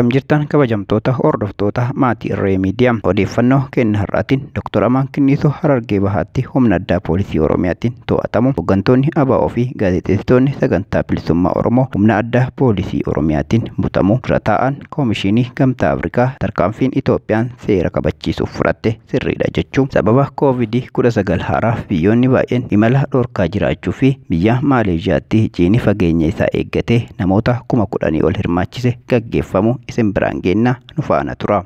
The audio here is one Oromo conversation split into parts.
Akkam jirtan kabajamtoota hordoftoota maatii Irree Miidiyaa odeeffannoo kenna har'aatiin Dr. Amaan Kinniisoo Harargee Bahaatti humna addaa poolisii Oromiyaatiin to'atamu hooggantoonni ABO fi gaazexeessitoonni sagantaa bilisummaa Oromoo humna addaa poolisii Oromiyaatiin butamu dura taa'an Koomishinii Gamtaa Afrikaa tarkaanfiin Itoophiyaan seera kabachiisuuf fudhatte sirriidha jechuun sababa COVID-19 haaraaf biyyoonni baay'een imala dhorkaa jiraachuu fi biyya Maaleeshiyaatti jiini fageenya isaa eeggatee namoota 10,000 ol hirmaachise gaggeeffamu isin biraan geenna nu faana tura.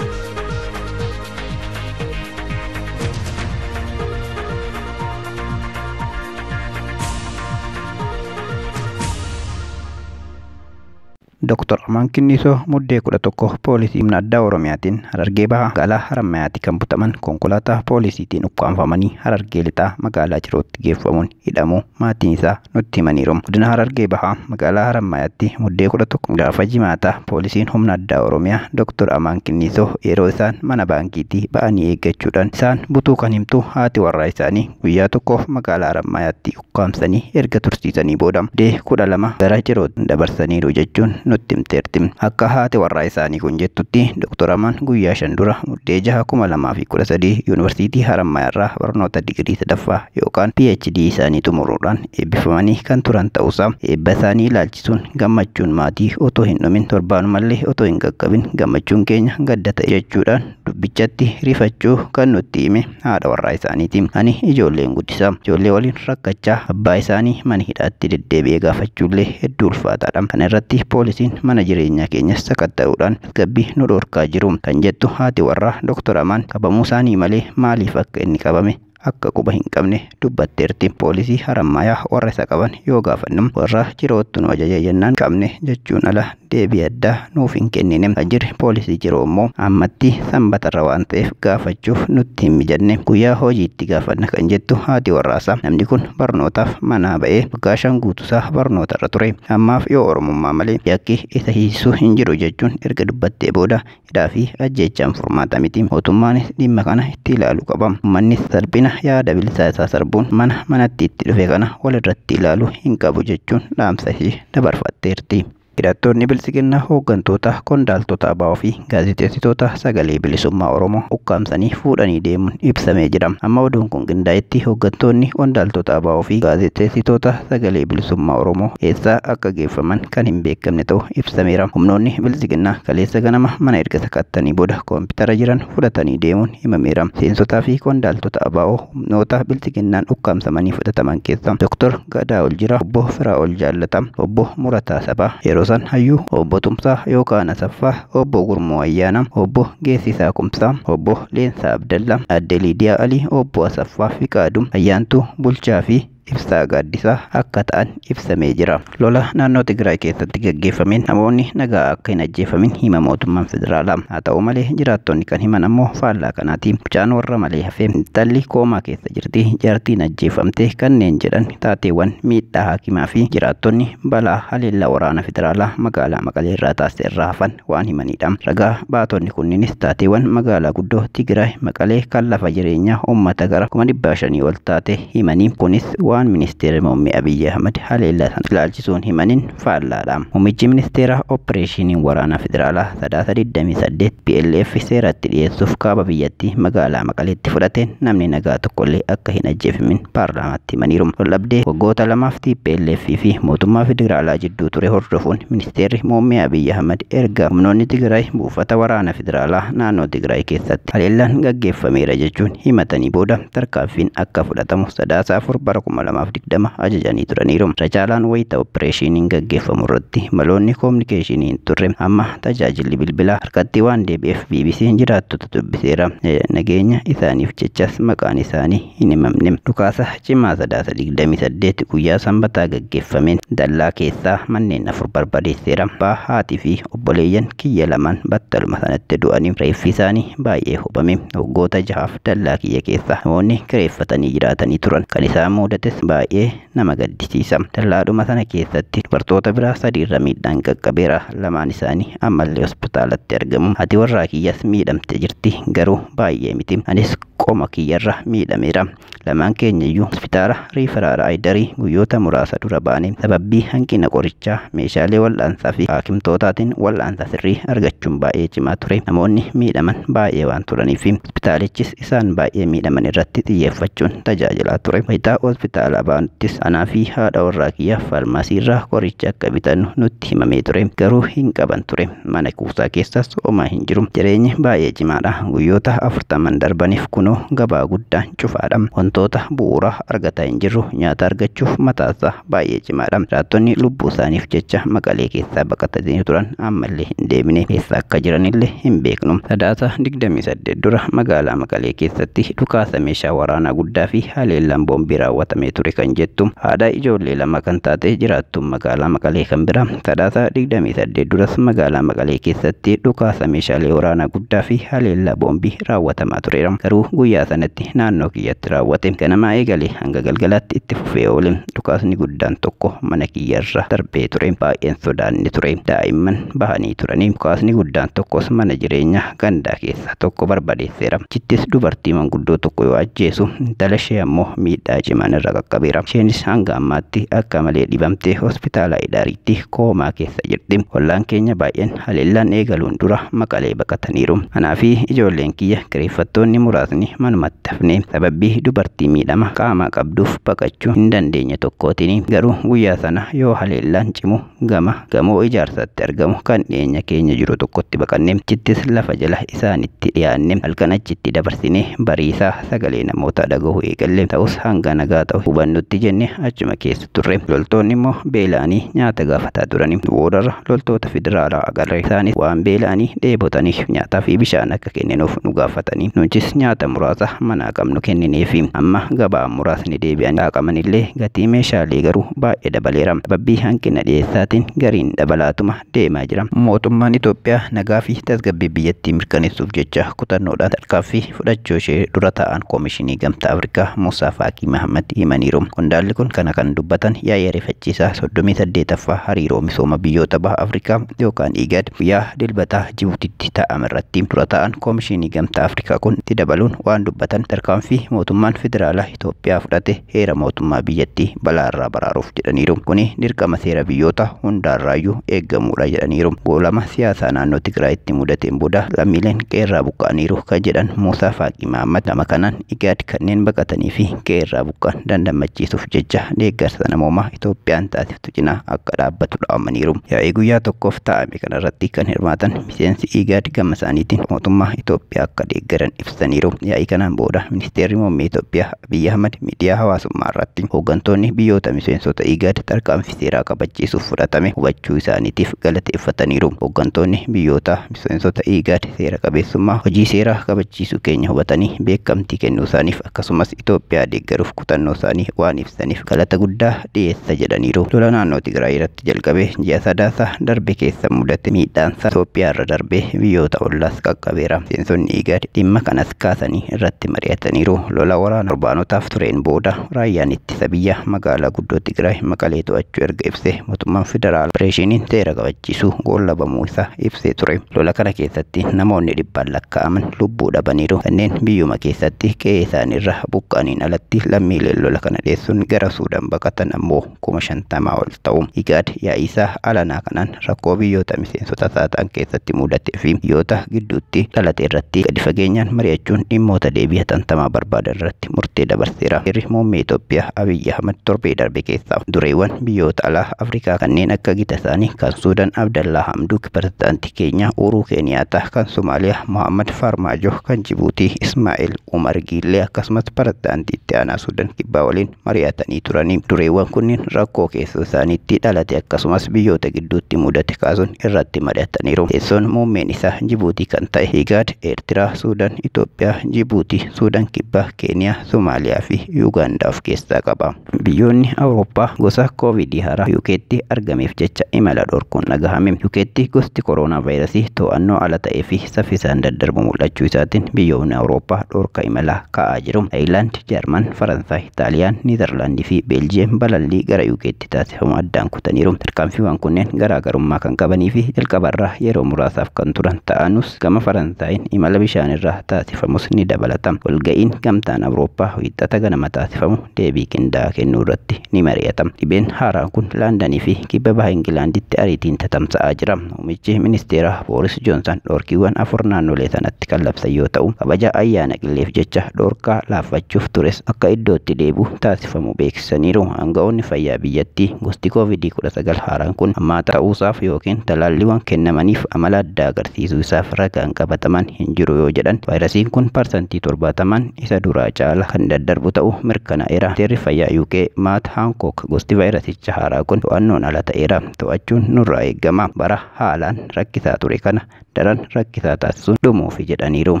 Dr. Amaan Kinniisoo muddee 11 poolisii humna addaa Oromiyaatiin Harargee Bahaa magaalaa Harammayaatti kan butaman konkolaataa poolisiitiin ukkaanfamanii Harargee Lixaa magaalaa Cirootti geeffamuun hidhamuu maatiin isaa nutti himaniiru. Godina Harargee Bahaa magaalaa Harammayaatti muddee 11 gaafa jimaataa poolisiin humna addaa Oromiyaa Dr. Amaan Kinniisoo yeroo isaan mana baankiitii ba'anii eeggachuudhaan isaan butuu kan himtu haati warraa isaanii guyyaa tokkoof magaalaa Harammayaatti ukkaamsanii erga tursiisanii booda muddee 12 gara Cirootti dabarsaniiru jechuun nutti himteerti. Akka haati warraa isaanii kun jettutti Dr. Amaan guyyaa 5 dura muddee 6,2013 Yuunivarsiitii Harammayaa irraa barnoota digirii sadaffaa yookaan PhD isaanii xumuruudhaan eebbifamanii kan turan ta'uusaa eebba isaanii ilaalchisuun gammachuun maatii otoo hin dhumin torbaanumallee otoo hin qaqqabin gammachuun keenya gadda ta'e jechuudhaan dubbichatti rifachuu kan nutti hime haadha warraa isaaniiti. Ani ijoolleen guddisaa ijoollee waliin rakkachaa abbaa isaanii mana hidhaatti deddeebi'ee gaafachuullee hedduu ulfaataadha. Kana irratti poolisiin mana jireenyaa keenyas sakatta'uudhaan tasgabbii nu dhorkaa jiru kan jettu haati warraa Dr. Amaan qabamuu isaanii malee maaliif akka inni qabame akka quba hin qabne dubbatteerti. Poolisii Harammayaa warra isa qaban yoo gaafannu warra Cirootti nu ajaja jennaan qabne jechuun ala deebii addaa nuuf hin kennine. Ajjirri poolisii Ciroo immoo ammatti sanbatarra waan ta'eef gaafachuuf nutti hin mijanne guyyaa hojiitti gaafanna kan jettu haati warraasaa namni kun barnootaaf manaa ba'ee waggaa 5 guutuusaa barnootarra ture. Ammaaf yoo Oromummaa malee yakki isa hiisuu hin jiru jechuun erga dubbattee booda hidhaa fi ajjeechaan furmaata miti. Mootummaanis dhimma kana itti ilaaluu qaba. Uummannis salphina yaada bilisaa isaa sarbuun mana manatti itti dhufe kana walirratti ilaaluu hin qabu jechuun dhaamsa ishee dabarfatteerti. Hidhattoonni bilisiginnaa hooggantoota qondaaltota ABO fi gaazexeessitoota sagalee bilisummaa Oromoo ukkaamsanii fuudhanii deemuun ibsamee jira. Amma oduun kun qindaa'etti hooggantoonni qondaaltota ABO fi gaazexeessitoota sagalee bilisummaa Oromoo eessaa akka geeffaman kan hin beekamne ta'u ibsameera. Humnoonni bilisiginnaa kaleessa ganama mana erga sakattanii booda koompitara jiran fudhatanii deemuun himameera. Seensotaa fi qondaaltota ABO humnoota bilisiginnaan ukkaamsamanii fudhataman keessaa Dr. Gadaa Oljira, Obbo Firaa'ol Jaallata, Obbo Murataa Sabaa, yeroo san Hayyuu, Obbo Tumsaa yookaan Asaffaa, Obbo Gurmuu Ayyaana, Obbo Geessisaa Kumsaa, Obbo Leensaa Abdallaa, Aadde Liidiyaa Alii, Obbo Asaffaa Fiqaaduu, Ayyaantuu Bulchaa fi Ibsaa Gaaddisaa akka ta'an ibsamee jira. Lola naannoo Tigraay keessatti gaggeeffameen namoonni nagaa akka hin ajjeefamin hima mootummaan federaalaa. Haa ta'u malee jiraattonni kan himan ammoo faallaa kanaati. Mucaan warra malee hafee intalli koomaa keessa jirti jaartiin ajjeefamte kanneen jedhan taateewwan miidhaa hakimaa fi jiraattonni balaa haleellaa waraana federaalaa magaalaa Maqalee irraa taasise irraa hafan waan himanidha. Ragaa baatonni kunniinis taateewwan magaalaa guddoo Tigraay Maqalee kan lafa jireenyaa uummata gara 500,000 ol taate himanii kunis waan ministeera muummee Abiyyi Ahmad haleellaa sana ilaalchisuun himaniin faallaadha. Muummichi ministeera opereeshiniin waraana federaalaa sadaasa 28 PLF seeratti dhiyeessuuf kaaba biyyattii magaalaa Maqaleetti fudhateen namni nagaa tokkollee akka hin ajjeefamin paarlaamaatti himaniiru. Waldhabdee waggoota lamaaf TPLF fi mootummaa federaalaa jidduu ture hordofuun ministeerri muummee Abiyyi Ahmad erga humnoonni Tigraay buufata waraana federaalaa naannoo Tigraay keessatti haleellaan gaggeeffameera jechuun himatanii booda tarkaanfiin akka fudhatamu sadaasa 4 bara 2020 ajajanii turaniiru. Racaalaan wayita opereeshiniin gaggeeffamu irratti maloonni koominikeeshinii hin turre amma tajaajilli bilbilaa harkatti waan deebi'eef BBC'n jiraattota dubbiseera. Nageenya isaaniif jechas maqaan isaanii hin himamne. Dhukaasa cimaa sadaasa 28 guyyaa sanbataa gaggeeffameen dallaa keessaa manneen 4 barbadeesseera. Abbaa, haatii fi obboleeyyan kiyya lamaan battaluma sanatti du'anii reeffi isaanii baay'ee hubame. Waggoota 6 dallaa kiyya keessa namoonni kireeffatanii jiraatanii turan. Kan isaan mudate muddates baay'ee nama gaddisiisa. Dallaadhuma sana keessatti dubartoota biraa sadiirra miidhaan qaqqabeera. Lamaan isaanii ammallee hospitaalatti argamu. Haati warraa kiyyas miidhamte jirti, garuu baay'ee miti. Anis qoma kiyyarra miidhameera. Lamaan keenya iyyuu hospitaala Riifaraara Ayidarii guyyoota muraasa dura baane sababii hanqina qorichaa, meeshaalee wal'aansaa fi haakimtootaatiin wal'aansa sirrii argachuun baay'ee cimaa ture. Namoonni miidhaman baay'ee waan turaniif hospitaalichis isaan baay'ee miidhaman irratti xiyyeeffachuun tajaajilaa ture. Wayitaa hospitaala baanuttis anaa fi haadha warraa kiyya faarmaasiirraa qoricha akka bitannu nutti himamee ture. Garuu hin qaban ture. Mana kuusaa keessas homaa hin jiru. Jireenyi baay'ee cimaadha. Guyyoota 40 darbaniif kunoo gabaa guddaan cufaadha. Wantoota bu'uuraa argataa hin jirru. Nyaata argachuuf mataasaa baay'ee cimaadha. Jiraattonni lubbuu isaaniif jecha Maqalee keessaa baqatanii turan ammallee hin deebine. Eessa akka jiranillee hin beeknu. Sadaasa 28 dura magaalaa Maqalee keessatti dhukaasa meeshaa waraanaa guddaa fi haleellaan boombii raawwatamee ture kan jettu haadha ijoollee lama kan taate jiraattuun magaalaa Maqalee kan bira. Sadaasa 28 duras magaalaa Maqalee keessatti dhukaasa meeshaalee waraanaa guddaa fi haleellaa boombii raawwatamaa tureera. Garuu guyyaa sanatti naannoo kiyyatti raawwate. Ganamaa eegalee hanga galgalaatti itti fufee oole. Dhukaasni guddaan tokko mana kiyyarra darbee ture. Baay'een sodaanni ture. Daa'imman bahanii turanii. Dhukaasni guddaan tokkos mana jireenyaa gandaa keessaa tokko barbadeesseera. Achittis dubartii manguddoo tokko yoo ajjeesu intala ishee ammoo miidhaa cimaan irra qaqqabeera. Isheenis hanga ammaatti akka malee dhibamtee hospitaala Idaariitti koomaa keessa jirti. Ollaan keenya baay'een haleellaan eegaluun dura Maqalee baqataniiru. Anaa fi ijoolleen kiyya kireeffattoonni muraasni manumatti hafne sababii dubartii miidhama qaamaa qabduuf baqachuu hin dandeenye tokkootiin. Garuu guyyaa sana yoo haleellaan cimu gama gamoo ijaarsatti argamu kan dhiyeenya keenya jiru tokkotti baqanne. Achittis lafa jala isaanitti dhiyaanne halkan achitti dabarsine bariisaa sagalee namoota dhagahuu eegalle. Ta'us hanga nagaa ta'u hubannutti jenne achuma keessa turre. Loltoonni immoo beela'anii nyaata gaafataa turani. Boodarra loltoota federaalaa agarre. Isaanis waan beela'anii dheebotaniif nyaataa fi bishaan akka kenninuuf nu gaafatanii. Nutis nyaata muraasa manaa qabnu kennineefi amma gabaa muraasni deebi'anii saaqamanillee gatii meeshaalee garuu baay'ee dabaleera. Sababii hanqina dhiyeessaatiin gariin dabalaatuma deemaa jira. Mootummaan Itoophiyaa nagaa fi tasgabbii biyyattii mirkaneessuuf jecha kutannoodhaan tarkaanfii fudhachuu ishee dura ta'an Koomishinii Gamtaa Afrikaa Muusaa Faaqii Mahammad himaniiru. Qondaalli kun kana kan dubbatan yaa'ii ariifachiisaa 38ffaa hariiroo misooma biyyoota baha Afrikaa yookaan IGAD guyyaa Dilbataa Jibuutitti taa'ame irratti. Dura ta'an Koomishinii Gamtaa Afrikaa kun itti dabaluun waan dubbatan tarkaanfii mootummaan federaalaa Itoophiyaa fudhate heera mootummaa biyyattii balaarraa baraaruuf jedhaniiru. Kuni dirqama seera biyyoota hundaarraayyuu eeggamuudha jedhaniiru. Goolama siyaasaa naannoo Tigraayitti mudateen booda lammiileen qeerraa buqqa'aniiru kan jedhan Muusaa Faaqii Mahammad gama kanaan IGAD kanneen baqatanii fi qeerraa buqqa'an dandamachiisuuf jecha deeggarsa namoomaa Itoophiyaan taasiftu cinaa akka dhaabbatu dhaamaniiru. Yaa'ii guyyaa tokkoof taa'ame kanarratti kan hirmaatan miseensi IGAD gama isaaniitiin mootummaa Itoophiyaa akka deeggaran ibsaniiru. Yaa'ii kanaan booda ministeerri muummee Itoophiyaa Abiyyi Ahmad miidiyaa hawaasummaa irratti hooggantoonni biyyoota miseensota IGAD tarkaanfii seeraa kabachiisuuf fudhatame hubachuu isaaniitiif galateeffataniiru. Hooggantoonni biyyoota miseensota IGAD seera qabeessummaa hojii seeraa kabachiisuu keenya hubatanii beekamtii kennuu isaaniif akkasumas Itoophiyaa deeggaruuf kutannoo isaanii waan ibsaniif galata guddaa dhiyeessa jedhaniiru. Lola naannoo Tigraay irratti jalqabee ji'a Sadaasa darbe keessa mudate miidhaansaa Itoophiyaa irra darbee biyyoota ollaas qaqqabeera. Miseensonni IGAD dhimma kanas kaasanii irratti mari'ataniiru. Lola waraana torbaanotaaf tureen booda raayyaan ittisa biyya magaalaa guddoo Tigraay Maqalee to'achuu erga ibsee mootummaan federaalaa opereeshiniin seera kabachiisuu goolabamuu isaa ibsee ture. Lola kana keessatti namoonni dhibbaan lakkaa'aman lubbuu dhabaniiru. Kanneen biyyuma keessatti qe'ee isaaniirra buqqa'aniin alatti lammiileen lola kana dheessuun gara Suudaan baqatan ammoo 50,000 ol ta'u. IGAD yaa'ii isaa alanaa kanaan rakkoo biyyoota miseensota isaa ta'an keessatti mudatee fi biyyoota gidduutti dhalate irratti gadi fageenyaan mari'achuun dhimmoota deebii hatantamaa barbaadan irratti murtee dabarseera. Heerri muummee Itoophiyaa Abiyyi Ahmad torbee darbe keessaa dureewwan biyyoota alaa Afrikaa kanneen akka gita isaanii kan Suudaan Abdallaa Hamduuk, pirezidaantii Keenyaa Uhuruu Keeniyaataa, kan Somaaliyaa Mohammad Farmaajo, kan Jibuutii Ismaa'eel Umar Giillee akkasumas pirezidaantii itti aanaa Suudaan kibbaa waliin mari'atanii turanii. Dureewwan kunneen rakkoo keessoo isaaniitti dhalate akkasumas biyyoota gidduutti mudate kaasuun irratti mari'ataniiru. Teessoon muummeen isaa Jibuutii kan ta'e IGAD, Eertiraa, Suudaan, Itoophiyaa, Jibuutii, Suudaan kibbaa, Keeniyaa, Somaaliyaa fi Yuugaandaa of keessaa qaba. Biyyoonni Awurooppaa gosa Koovidii haaraa UK'tti argameef jecha imala dhorkuun dhagahame. UK'tti gosti kooroonaa vaayirasii to'annoo ala ta'ee fi saffisaan daddarbu mul'achuu isaatiin biyyoonni Awurooppaa dhorka imalaa kaa'aa jiru. Taayilaand, Jaarman, Faransaay, Itaaliyaa, Xaaliyaan, Niizerlaandii fi Beeljiyeem balallii gara UK'tti taasifamu addaan kutaniiru. Tarkaanfiiwwan kunneen garaagarummaa kan qabanii fi jalqabarraa yeroo muraasaaf kan turan ta'anus gama Faransaayiin imala bishaanirraa taasifamus ni dabalata. Walga'iin gamtaan Awurooppaa wiixata ganama taasifamu deebii qindaa'aa kennuu irratti ni mari'ata. Dhibeen haaraan kun Laandanii fi kibba baha Ingilaanditti ariitiin tatamsa'aa jira. Muummichi ministeeraa Booris Joonsan dhoorkiiwwan 4 naannolee sanatti kan labsan yoo ta'u, kabaja ayyaana qilleef jecha dhoorkaa laaffachuuf tures akka iddootti deebi'u taasifamu beeksisaniiru. Aanga'oonni fayyaa biyyattii gosti COVID-19 haaraan kun ammaa ta'uusaaf yookiin talaalliiwwan kennamaniif amala addaa agarsiisuu isaaf ragaan qabataman hin jiru yoo jedhan, vaayirasiin kun 70% isa duraa caala kan daddarbu ta'uu mirkanaa'eera. Ministeerri fayyaa UK Maat Hancock gosti vaayirasicha haaraa kun to'annoon ala ta'eera. To'achuun nurraa eegama. Bara haalaan rakkisaa ture kana daran rakkisaa taasisuun dhumuufi jedhaniiru.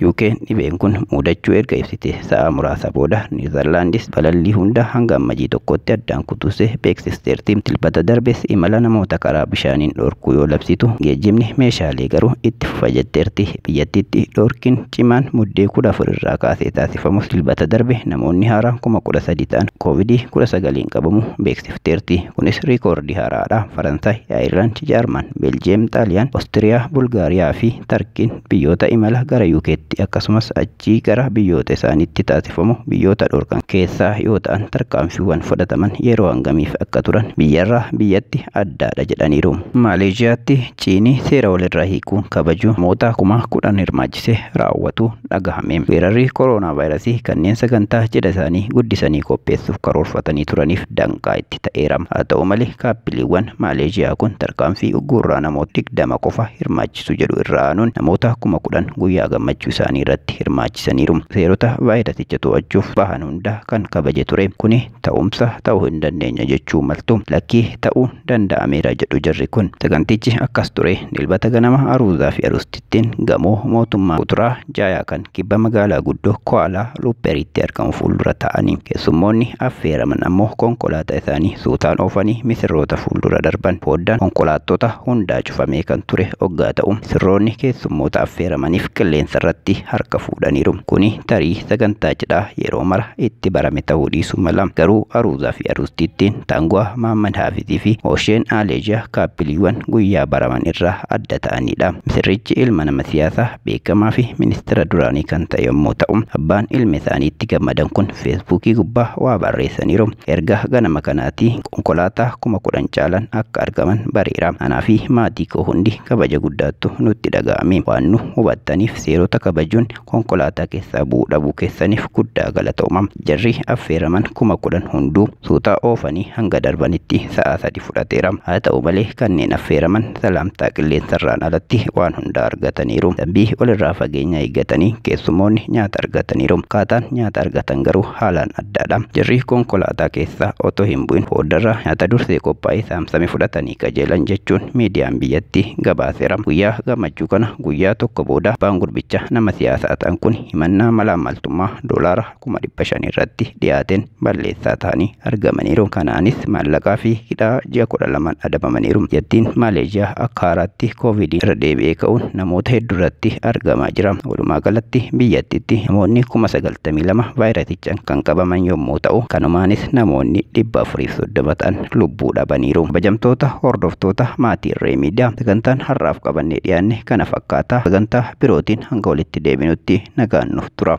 UK'n dhibeen kun mudachuu erga ibsite sa'a muraasa booda Niizerlaandis balallii hunda hanga ammajii 1tti addaan kutuusee beeksisteerti. Tilbata darbes imala namoota karaa bishaaniin dhorkuu yoo labsitu geejjibni meeshaalee garuu itti fufa jetteerti. Biyyattiitti dhorkiin cimaan muddee 14 irraa kaasee taasifamus tilbata darbe namoonni haaraan 13,000 ta'an COVID-19 qabamu beeksifteerti. Kunis riikoordii haaraadha. Faransaay, Ayirlaand, Jaarman, Beeljiyeem, Xaaliyaan, Oostiriyaa, Bulgaariyaa fi Tarkiin biyyoota imala gara UK'tti akkasumas achii gara biyyoota isaaniitti taasifamu biyyoota dhorkan keessaa yoo ta'an tarkaanfiiwwan fudhataman yeroo hangamiif akka turan biyyarraa biyyatti addaadha jedhaniiru. Maaleeshiyaatti ciinii seera walirraa hiikuun kabajuu namoota 10,000 hirmaachise raawwatu dhagahame. Weerarri kooroonaa vaayirasii kanneen sagantaa cidha isaanii guddisanii qopheessuuf karoorfatanii turaniif danqaa itti ta'eera. Haa ta'u malee kaappileewwan Maaleeshiyaa kun tarkaanfii ugguurraa namoota 20 qofa hirmaachisu jedhu irraa aanuun namoota 10,000 guyyaa gammachuu isaanii irratti hirmaachisaniiru. Seerota vaayirasicha to'achuuf bahan hunda kan kabaje ture. Kuni ta'umsa ta'uu hin dandeenye jechuu maltu lakkii ta'uu danda'ameera jedhu jarri kun. Sagantichi akkas ture. Dilbata ganama aruuzaa fi aruustittiin gamoo mootummaa Kuturaa Jaayaa kan kibba magaalaa guddoo Kuala Lumpuritti argamu fuuldura taa'anii keessummoonni affeeraman ammoo konkolaataa isaanii suutaan oofanii misirroota fuuldura darban. Foddaan konkolaattota hundaa cufamee kan ture hoggaa ta'u misirroonni keessummoota affeeramaniif qilleensa irratti harka fuudhaniiru. Kuni tarii sagantaa cidhaa yeroo mara itti barame ta'uu dhiisuu mala. Garuu aruuzaa fi aruustittiin Taanguwaa Mahammad Haafizii fi Osheen Aleejiyaa kaappiliiwwan guyyaa baraman irraa adda ta'anidha. Misirrichi ilma nama siyaasaa beekamaa fi ministeera duraanii kan ta'e yommuu ta'u, abbaan ilmi isaaniitti gammadan kun feesbuukii gubbaa waa barreessaniiru. Erga ganama kanaatii konkolaataa 10,000 caalan akka argaman bareera. Anaa fi maatii koo hundi kabaja guddaattu nutti dhaga'ame. Waan nu hubattaniif seerota kabajuun konkolaataa keessaa bu'uu dhabuu keessaniif guddaa galatooma. Jarri affeeraman 10,000 hunduu suutaa oofanii hanga darbanitti sa'a 3 fudhateera. Haa ta'u malee kanneen affeeraman salaamtaa qilleensarraan alatti waan hunda argataniiru. Dambii walirraa fageenya eeggatanii keessummoonni nyaata argataniiru. Akkaataan nyaata argatan garuu haalaan addaadha. Jarri konkolaataa keessaa otoo hin bu'in fooddarraa nyaata dursee qophaa'ee saamsame fudhatanii qajeelan jechuun miidiyaan biyyattii gabaaseera. Guyyaa gammachuu kana guyyaa tokko booda abbaan gurbicha nama siyaasaa ta'an kun himannaa malaammaltummaa $500,000 irratti dhiyaateen balleessaa ta'anii argamaniiru. Kanaanis maallaqaa fi hidhaa ji'a 12 adabamaniiru. Biyyattiin Maaleeshiyaa akka haaraatti koovidii irra deebi'ee ka'uun namoota hedduu irratti argamaa jira. Walumaa galatti biyyattiitti namoonni 92,000 vaayirasichaan kan qabaman yommuu ta'u, kanumaanis namoonni 430 ta'an lubbuu dhabaniiru. Kabajamtoota hordoftoota maatii Irree Miidiyaa, sagantaan har'aaf qabannee dhiyaanne kana fakkaata. Sagantaa birootiin hanga walitti deebinutti nagaan nuuf tura.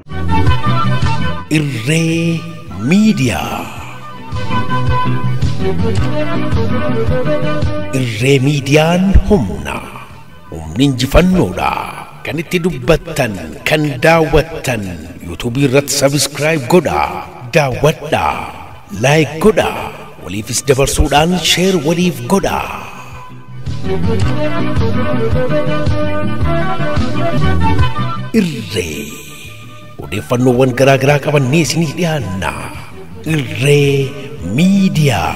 Irree Miidiyaa. Irree Miidiyaan humna. Humni injifannoodha. Kan itti dubbattan, kan daawwattan, yuutuubii irratti sabiskiraayib godhaa, daawwadhaa, laayik godhaa, waliifis dabarsuudhaan sheer waliif godhaa. Irree odeeffannoowwan garaa garaa qabannee isinii dhiyaanna. Irree Miidiyaa.